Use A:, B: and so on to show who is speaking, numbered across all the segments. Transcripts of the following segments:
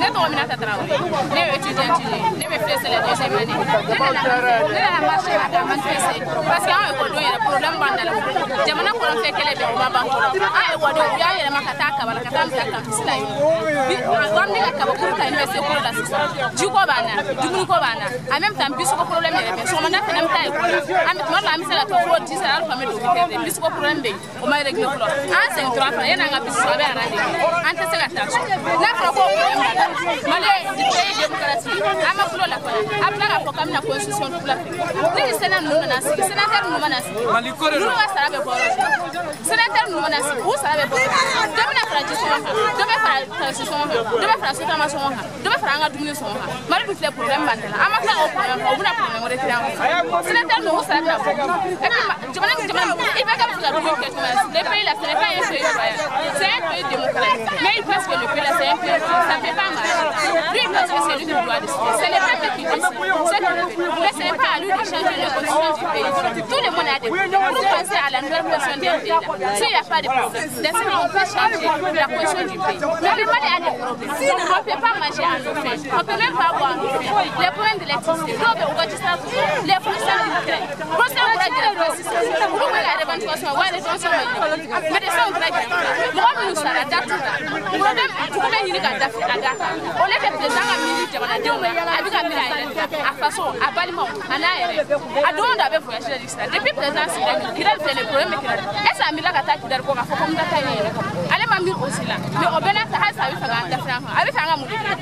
A: Ne tɔgɔ Minata Traoré, ne ye étudiante ye, ne bɛ filɛ la deuxième année. Ne nana marché la ka manifester parce que an ekɔlidenw yɛrɛ problème b'an da la. Jamana kɔnɔfɛn kɛlɛ bɛ o ma ban fɔlɔ. An ekɔlidenw u y'an yɛlɛma ka taa Kabala ka taa bila campus la yen. Bi an bɛ ka kabakuru ta université kolo la sisan. Jiko b'an na, dumuniko b'an na. En même temps bus ko problème yɛrɛ bɛ. Sɔgɔmada fɛ n'an bɛ taa ekɔli la, an bɛ tuma dɔ la an bɛ se ka to fo 10 heures hali an bɛ don 8 heures. Bus ko problème bɛ yen, o ma réglé fɔlɔ. An segin tora fana yanni an ka bus sɔrɔ a bɛ rang de kɛ. An tɛ se ka taa so. N'a fɔra ko problème b'a la, Mali ye pays démocratique, an ma kulo la fana. A tila k'a fɔ k'an bɛna constitution kura fɛ. Ni ni Sénat ninnu nana sigi, sénateur ninnu mana sigi, ninnu ka sara bɛ bɔ yɔrɔ jumɛn? Sénateur ninnu mana sigi, u sara bɛ bɔ yɔrɔ jumɛn? Dɔ bɛna fara ji sɔngɔ kan, dɔ bɛ fara taxi sɔngɔ kan, dɔ bɛ fara sotrama sɔngɔ kan, dɔ bɛ fara an ka dumuni sɔngɔ kan. Mali dun filɛ problème b'an da la. An ma tila k'o problème fɔ, u bɛna problème wɛrɛ créer an kun. Sénateur ninnu u sara bɛna bɔ. Et puis jamana ni jamana, i bɛ ka bɛ se ka dumuni kɛ cogo min na, le pays là, ce n'est pas un pays royal, c'est un pays démocratique. Mais il pense que le pays là, c'est un pays royal. Ça ne peut pas marcher. Lui, il pense que c'est lui qui doit décider. C'est le peuple qui décide. Mais ce n'est pas à lui de changer les conditions du pays. Tout le monde a des problèmes. Vous pensez à la nouvelle constitution d'un pays là. S'il n'y a pas de problème, dans ce cas, on peut changer la constitution du pays. Mais le Mali a des problèmes. On ne peut pas manger à nos faim. On ne peut même pas boire à nos faim. Les problèmes d'électricité, les fournisseurs du train. Revendication, médecin mɔgɔ minnu sara da t'u la, problème dugu bɛ ɲini ka dafe a da kan. Au lieu que président ka miiri jamanadenw na, a bɛ ka miiri a yɛrɛ de la, a faso, a balimaw, a n'a yɛrɛ. A don o don a bɛ voyage la sisan. Depuis président sigira Kidali filɛ nin ye, problème bɛ Kidali. Est ce que a miirila ka taa Kidali kɔ k'a fɔ ko n bɛ taa yen yɛrɛ kama? Ale ma miiri o si la. Mais o bɛɛ n'a ta halisa a bɛ fɛ k'an dafe an kan. A bɛ fɛ an ka mun de kɛ?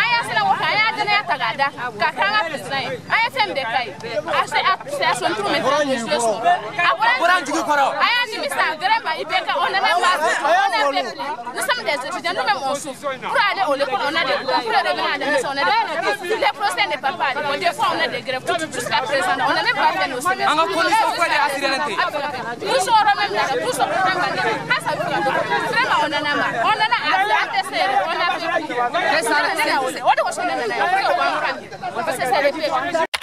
A: An y'a sira ko kan, an y'a danaya ta k'a da kan, k'a k'an ka président ye. An ye fɛn bɛɛ k'a ye. C'est à son tour maintenant de jouer son rôle. A bɔra an jigi kɔrɔ. A y'a nimisa vraiment IBK, on en a marre. On a fait plus. Nous sommes des étudiants, nous-mêmes on souffre. Pour aller à l'école, on a des problèmes. Pour revenir à la maison, on a des problèmes. Les procès ne partent pas à l'école. Des fois, on a des grèves. Jusqu'à présent, on n'a même pas fait nos semestres. Nous sommes même là, nous sommes même là. Vraiment, on en a marre. On en a assez, on a fait. On a fait.